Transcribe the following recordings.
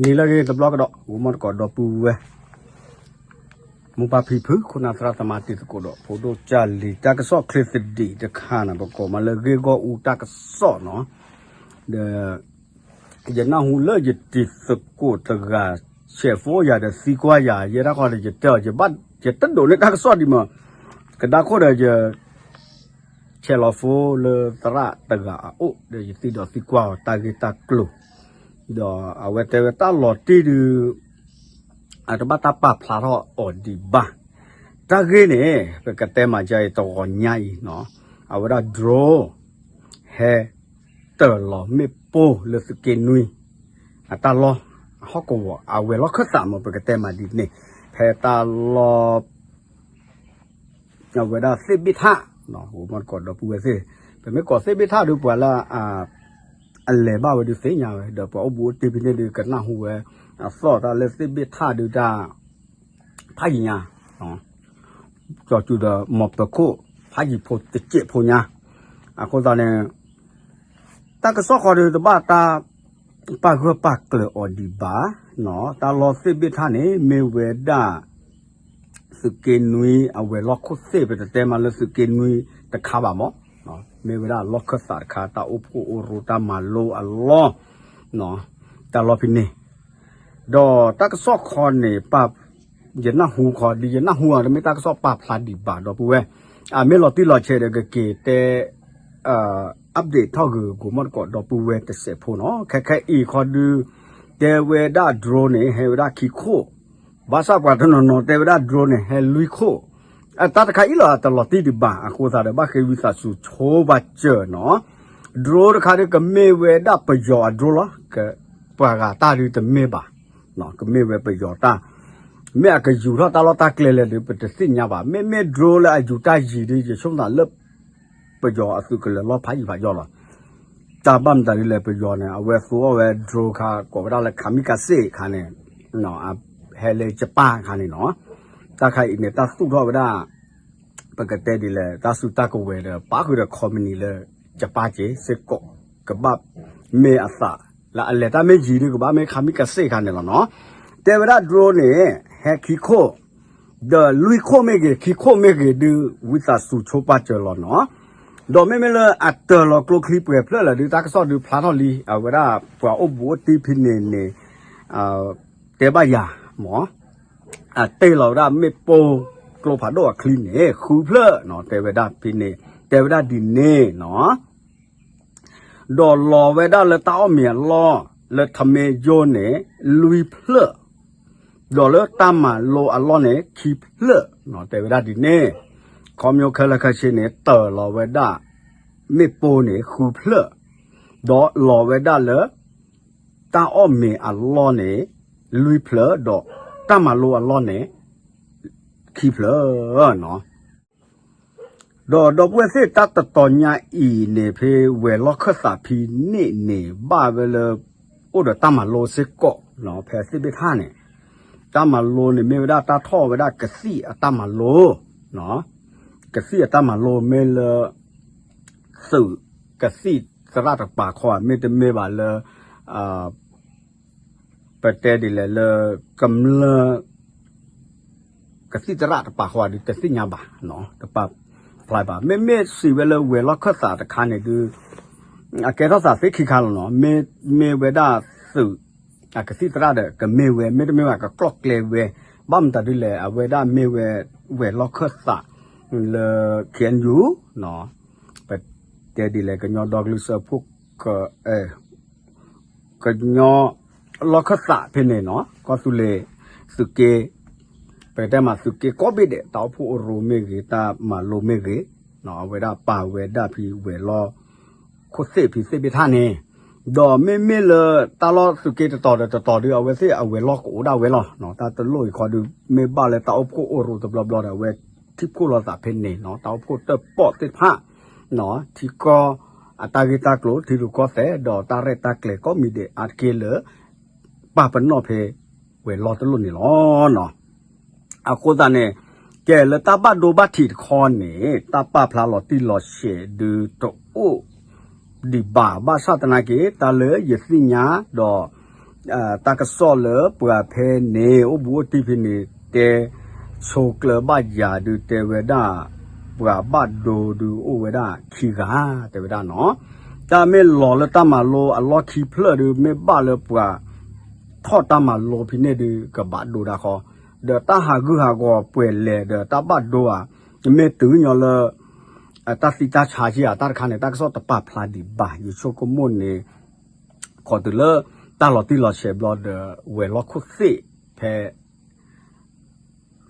နံၤလၢအဂ့ၤတဘျီကဒီး ဂီၤမီၢ်တကိးဒီပုၢ်ဝဲၢ် မိၢ်ပၢ်ဖံဖု ခိၣ်နၢ်သရၣ်သမါတံၤသကိးဒီး ဖိဒိၣ်ကၢ်လံၤ တၢ်ကစီၣ်ချ့သဒံးတခါန့ၣ် ပကိးမးလၢဂ့ၢ်ဂီၢ်အူတၢ်ကစီၣ်နီၤ, ဒီး ယနၢ်ဟူလၢယတံၤသကိးတဂၤ ဆဲးဖိယၤဒီးသံကွၢ်ယၤ ယဲဒၣ်ဃီဒီးယတဲအီၤ ယတဒိးန့ၢ်တၢ်ကစီၣ်ဒံးမး, ကဒါခိၣ်ဒီးယ ဆဲးလီၤဖိလၢသရၣ်တဂၤအအိၣ် ဒီးယသံဒီးသံကွၢ်အီၤတၢ်ဂ့ၢ်တၢ်ကျိၤ, ဒီးအဝဲတဲဝဲတၢ်လီၤတံၢ်ဒုး အတဘၣ်တၢ်ပာ်ဖျါထီၣ်အီၤဒံးဘၣ်. တၢ်ဂ့ၢ်န့ၣ် ပကတဲမၤဒ်အံၤတဂီၤညါအံၤနီၤ, အဝဲဒၣ် drone ဟဲ တၢၢ်လီၤမ့ၣ်ပိၢ်လၢသုးက့နွံ အတၢ်လီၢ် အဟီၣ်ကဝီၤ အဝဲၤလီၢ်ခၢၣ်သးမး ပကတဲမးဒ်န့ၣ် ဖဲတၢ်လီၢ် အဝဲဒၣ်သ့ၣ်ဘ့ၣ်ထၣ်, ဂီၤမီၢ်တကိးဒီပုၢ်ဝဲၢ်သ့ၣ်, ပမ့ၢ်ကိးသ့ၣ်ဘ့ၣ်ထၣ်ဒုးပှၤလၢ အလဲၤဘၣ်ဝဲဒုးသ့ၣ်ညါဝဲ ဒီးပှၤအိၣ်ဘူးအိၣ်တံၢ်ဖဲန့ၣ်ဒုးကနၢ်ဟူဝဲ အသီၣ်တၢ်လၢသ့ၣ်ဘ့ၣ်ထၣ်ဒုးတၢ် ဖးယံၤညါ ကၠီၤစူၤဒီးမီၤပၢၤခိၣ် ဖးယံၤဖိတစဲးဖိညါ, အဃိသတးန့ၣ် တၢ်ကစီၣ်ဃီဒီးတဘၣ်တၢ် ပာ်ဂၢၢ်ပာ်ကျၢၤအီၤဒံးဘၣ်, တၢ်လီၢ်သ့ၣ်ဘ့ၣ်ထၣ်န့ၣ် မ့ၢ်ဝဲဒၣ် သုးက့နွံအဝဲၤလီၢ်ခိၣ်သ့ၣ် ပတတဲမးလၢသုးက့နွံတခါဘၣ်မး, မ့ၢ်ဝဲဒၣ်လီၢ်ခၢၣ်သးတခါ တၢ်အိၣ်ဖှိၣ်အိၣ်ရိၣ်တၢ်မၤလိအလီၢ် တၢ်လီၢ်ဖဲန့ၣ်, ဒီးတၢ်ကစီၣ်ခီန့ၣ် ပာ် ယနၢ်ဟူခီ ဒ်ယနၢ်ဟူအီၤ တမ့ၢ်တၢ်ကစီၣ်ပာ်ဖျါဒံးဘၣ်ဒီပုၢ်ဝဲၢ်, အမ့ၢ်လီၤတံၢ်လီၤဆဲးဒီးကက့ၤတဲ update ထီၣ်ဂုၤဂီၤမီၢ်တကိးဒီပုၢ်ဝဲၢ်တစဲးဖိနီၤ, ခဲခဲအံၤခီဒုး တဲဝဲဒၣ် drone န့ၣ် ဟဲဝဲဒၣ်ခံခိၣ်, ဘၣ်ဆၣ်ပှၤတနီၤနီၤတဲဝဲဒၣ် drone န့ၣ် ဟဲလွံၢ်ခိၣ်, အတၢ်တခါအံၤလီၤ အတလီၤတံၢ်ဒံးဘၣ် အဃိသတးဒီး ဘၣ်ဃ့ဝံသးစူၤဆိပာ်စၢၤနီၤ, drone တခါဒုးကမ့ၢ်ဝဲဒၣ်ပယီၤအ drone လီၤ, ပှၤဂၤတၢ်ဒုးတမ့ၢ်ဘၣ်, ကမ့ၢ်ဝဲပယီၤတၢ်, မ့ၢ်အကယူၤထီၣ်တၢ်လီၢ်တၢ်ကျဲလဲၣ်ဒုး ပတသ့ၣ်ညါဘၣ်, မ့မ့ၢ် drone လၢအယူၤတၢ်ယံၤဒုး ယဆိကမိၣ်လၢ ပယီၤအသုးကလၢၤလီၢ်ဖးယံၤဖးယီၤလီၤ, တၢ်ဘၣ်မတၤဒ်လဲၣ် ပယီၤန့ၣ် အဝဲသူအီၣ်ဝဲ drone ခါ ကိးဝဲဒၣ်လၢ kamikaze ခါန့ၣ်, ဟဲလၢယပၣ်ခါန့ၣ်နီၤ, တၢ်ခါအံၤန့ၣ် တၢ်သူၣ်ထီၣ်ဝဲဒၣ် ပကတဲဒ်လဲၣ် တၢ်စုတၢ်ကဝဲၤဒီး ပာ်ဃုာ်ဒီး company လၢ ယပၣ်က့ၤ စ့ၢ်ကီး ကဘၣ်မ့ၢ်အသး လၢအလဲၤတၢ်မ့ၢ်ယံၤဒုး ကဘၣ်မ့ၢ် kamikaze ခါန့ၣ်လီၤနီၤ, တဲဝဲဒၣ် drone န့ၣ် ဟဲခံခိၣ်, ဒီးလွံၢ်ခိၣ်မ့ၢ်ဂ့ၤ ခံခိၣ်မ့ၢ်ဂ့ၤဒုး ဝံသးစူၤဆိပာ်စၢၤလီၤနီၤ, ဒီးမ့မ့ၢ်လၢအတၢၢ်လီၤကျိချံပှဲၤဖျၢၣ်လၢာ်ဒုး တၢ်ကစီၣ်ဒုးဖျါထီၣ်လံ အဝဲဒၣ်ပှၤအိၣ်ဘူးအိၣ်တံၢ်ဖဲန့ၣ်န့ၣ် တဲဘၣ်ယၤမး, အတ့ၢ်လီၤဝဲဒၣ်မ့ၣ်ပိၢ်ကျိဖးဒိၣ်အချံန့ၣ် ဃုဖျၢၣ်နီၤ, တဲဝဲဒၣ်ဖဲန့ၣ် တဲဝဲဒၣ်ဒ်န့ၣ်နီၤ, ဒီးလီၤဝဲဒၣ်လၢတၢ်အီၣ်မ့ၤအလီၢ် လၢထမ့ၢယိန့ၣ် လွံၢ်ဖျၢၣ်, ဒီးလၢတၢ်မၤလိအလီၢ်န့ၣ် ခံဖျၢၣ်နီၤ, တဲဝဲဒၣ်ဒ်န့ၣ်, ခီဖျိခဲလၢာ်ခဲဆ့န့ၣ် တၢၢ်လီၤဝဲဒၣ် မ့ၣ်ပိၢ်န့ၣ် ဃုဖျၢၣ်, ဒီးလီၤဝဲဒၣ်လၢ တၢ်အီၣ်မ့ၤအလီၢ်န့ၣ် လွံၢ်ဖျၢၣ် ဒီးတၢ်မၤလိအလီၢ်န့ၣ် ခံဖျၢၣ်နီၤ. ဒီးဒီပုၢ်ဝဲၢ်သ့ၣ် တၢ်တတီၤညါအံၤန့ၣ် ဖဲဝဲၤလီၢ်ခၢၣ်သးဖဲန့ၣ်န့ၣ် ဘၣ်ဝဲလၢ အိၣ်ဒီးတၢ်မၤလိစ့ၢ်ကီးနီၤ, ဖဲသ့ၣ်ဘ့ၣ်ထၣ်န့ၣ် တၢ်မၤလိန့ၣ်မ့ၢ်ဝဲဒၣ်တၢ်ထီၣ်ဝဲဒၣ်ကသံၣ်အတၢ်မၤလိ ကသံၣ်အတၢ်မၤလိမ့ၢ်လၢ သုး ကသံၣ်သရၣ်တကပၤဃီ မ့တမ့ၢ်ဘၣ်လၢ ပတဲဒ်လဲၣ်လၢ ကမျၢၢ် ကသံၣ်သရၣ်တကပၤဃီဒုး တသ့ၣ်ညါဘၣ်, တပာ်ဖျါဘၣ်. မ့မ့ၢ်စံးဝဲလၢဝဲၤလီၢ်ခၢၣ်သးတခါန့ၣ်ဒုး အကဲထီၣ်သးသ့ခံခါလီၤနီၤ. မ့မ့ၢ်ဝဲဒၣ်သုး အကသံၣ်သရၣ်ဒီး ကမ့ၢ်ဝဲ မ့တမ့ၢ်ဘၣ် ကကျီၢ်ကျဲဝဲ ဘၣ်မတၤဒ်လဲၣ် အဝဲဒၣ်မ့ၢ်ဝဲ ဝဲၤလီၢ်ခၢၣ်သး လၢ ခ့ၣ်အဲၣ်ယူၣ် ပတဲဒ်လဲၣ် ကညီဒီကလုာ်စၢဖှိၣ် ကညီလီၢ်ခၢၣ်သးဖဲန့ၣ်နီၤ ကီၢ်သူလ့ၤ သုးက့ ပကတဲမးသုးက့ကိးဘ့ၣ်ဒဲး တၢ်အိၣ်ဖှိၣ်အိၣ်ရိၤမ့ၢ်ဂ့ၤ တၢ်မၤလိမ့ၢ်ဂ့ၤ အဝဲဒၣ်ပာ်ဝဲဒၣ်ဖဲဝဲၤလီၢ်ခိၣ်သ့ၣ်ဖဲသ့ၣ်ဘ့ၣ်ထၣ်န့ၣ် ဒီးမ့မ့ၢ်လၢတၢ်လီၢ်သုးက့တတီၤဒီးတတီၤဒုး အဝဲသ့ၣ်အဝဲၤလီၢ်ကအိၣ်ဒၣ်ဝဲလီၤ. တၢ်တလိၣ်အံၤခီဒုး မ့ၢ်ဘၣ်လၢတၢ်အိၣ်ဖှိၣ်အိၣ်ရိၤတဘျီဘျီဒီး အဝဲထံၣ်ဖှိၣ်လိာ်သးဖဲန့ၣ်နီၤ တၢ်အိၣ်ဖှိၣ်တၢၣ်ပီၣ်သ့ၣ်တဖၣ် ထံကီၢ်အတၢ်ဂ့ၢ်တၢ်ကျိၤ ထံရူၢ်ကီၢ်သဲး ဒီးတၢ်ရဲၣ်တၢ်ကျဲၤကိးမံၤဒဲးအါတက့ၢ်လၢ ပာ်ပနီၣ်ဖဲဝဲၤလီၢ်တလိၣ်န့ၣ်လီၤ. အဃိသတးန့ၣ် ကဲလၢတၢ်ဘၣ်ဒိဘၣ်ထံးတခီန့ၣ် တၢ်ပာ်ဖျါလီၤတံၢ်လီၤဆဲးဒုးတအိၣ်ဒံးဘၣ် ဘၣ်ဆၣ်သနာ်က့ တၢ်လၢယသ့ၣ်ညါဒီး တၢ်ကစီၣ်လၢပှၤဖဲန့ၣ် အိၣ်ဘူးအိၣ်တံၢ်ဖဲန့ၣ် တဲဆိကျၢၤဘၣ်ယၤဒုးတဲဝဲဒၣ် ပှၤဘၣ်ဒိဒုးအိၣ်ဝဲဒၣ်ခံဂၤ တဲဝဲဒၣ်နီၤ. တၢ်မ့ၢ်လီၤလၢတၢ်မၤလိအလီၢ်ခံဖျၢၣ်ဒုး မ့ၢ်ဘၣ်လၢပှၤထီၣ်တၢ်မၤလိဖဲန့ၣ်ဒုး ကဘၣ်ဒိဒၣ်ဃီ, ဒီးတၢ်ဟးဂူာ်ဟးဂီၤပှဲၤလဲၣ်ဒီးတၢ်ဘၣ်ဒိဧါ, မ့ၢ်တုၤညီလၢ တၢ်သံတၢ်ဆါက့ဧါ တၢ်တခါန့ၣ် တၢ်ကစီၣ်တပာ်ဖျါဒံးဘၣ်. ယဆိကမိၣ်န့ၣ် ခီတုၤလၢတၢ်လီၤတံၢ်လီၤဆဲးဘျီဒီး ဝဲၤလီၢ်ခိၣ်သ့ၣ်ဖဲ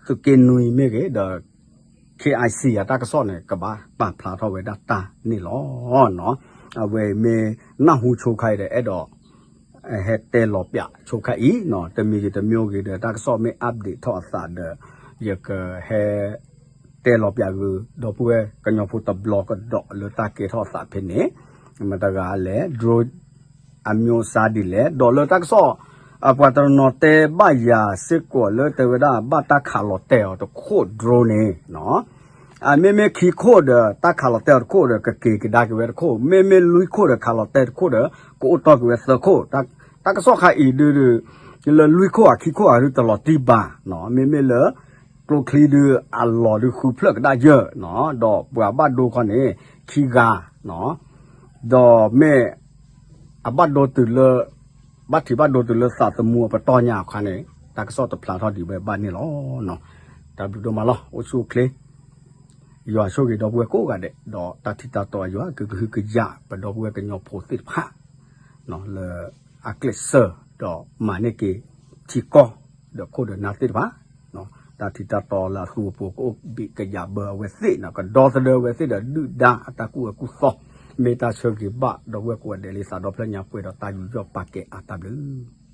သုးက့နွံမ့ၢ်ဂ့ၤဒီး K I C အတၢ်ကစီၣ်န့ၣ် ကဘၣ်ပာ်ဖျါထီၣ်ဝဲဒၣ်တၢ်န့ၣ်လီၤ. အဝဲမ့ၢ်နၢ်ဟူဆိခါအံၤဒီး အဲၣ်ဒိး ဟဲတဲလီၤပၠးဆိခါအံၤနီၤ, တမံၤဂ့ၤတမံၤဂ့ၤဒီး တၢ်ကစီၣ်မ့ၢ် update ထီၣ်အသးဒီး ယကဟဲ တဲလီၤပၠးဂ့ၤ ဒီပုၢ်ဝဲၢ်ကညီဖိတဘျီကဒီးလၢတၢ်ကဲထီၣ်အသးဖဲန့ၣ် မတၤတဂၤလဲၣ် drone အမျိုးအစားဒ်လဲၣ် ဒီးလၢတၢ်ကစီၣ် အပှၤတနီၤတဲဘၣ်ယၤစ့ၢ်ကီးလၢတဲဝဲဒၣ် ဘၣ်တၢ်ခးလီၤတဲာ်အီၤတခိၣ် drone န့ၣ် အမ့မ့ၢ်ခံခိၣ်ဒီး တၢ်ခးလီၤတဲာ်အီၤတခိၣ်ဒီး ကက့ၤကဒါက့ၤဝဲတခိၣ်, မ့မ့ၢ်လွံၢ်ခိၣ်ဒီး ခးလီၤတဲာ်တခိၣ်ဒီး ကအိၣ်တီၢ်က့ၤဝဲသၢခိၣ်. တၢ်ကစီၣ်ခါအံၤဒုး လၢလွံၢ်ခိၣ်ဧါခံခိၣ်ဧါဒုးတလီၤတံၢ်ဘၣ်, မ့မ့ၢ်လၢ ကျိချံဒုးအလီၢ်ဒုးဃုဖျၢၣ်ကဒါယၢၢ်, ဒီးပှၤဘၣ်ဒိခီန့ၣ် ခံဂၤ, ဒီးမ့ၢ် အဘၣ်ဒိတုၤလၢ ဘၣ်ထံးဘၣ်ဒိတုၤလၢသးသမူအပတီၢ်ညါအခါန့ၣ် တၢ်ကစီၣ်တဖျါထီၣ်ဒံးဝဲဘၣ်န့ၣ်လီၤ. တၢ်ဘျုးဒိၣ်မးလီၤ. အိၣ်ဆူၣ်အိၣ်ချ့ ယွၤဆိၣ်ဂ့ၤဒီပုၢ်ဝဲၢ်ကိးဂၤဒဲး ဒီးတၢ်ထံၣ်တၢ်တီအယွၤကဟုကယာ်ပဒီပုၢ်ဝဲၢ်ကညီဖိသ့ၣ်တဖၣ် လၢအကျဲးစၢးဒီးမၤန့ၢ်က့ၤထံကီၢ်ဒီးခိၣ်ဒီးနၢ်သ့ၣ်တဖၣ်, တၢ်ထံၣ်တၢ်တီလၢအသူအပူၤကအိၣ်ဘံၣ်ကယာ်ဘၢအဝဲသ့ၣ်, ကဒီသဒၢအဝဲသ့ၣ်ဒီးဒုၣ်ဒါအတၢ်ကူၣ်အၢကူၣ်သီ, မ့ၢ်တၢ်ဆၢဂ့ၤဘၣ်ဒီပုၢ်ဝဲၢ်ကိးဂၤဒဲးလံသးဒီဖျၢၣ်ညါပှဲၤဒီးတၢ်ယူးယီၣ်ပာ်ကဲအါတၢ်ဘျုး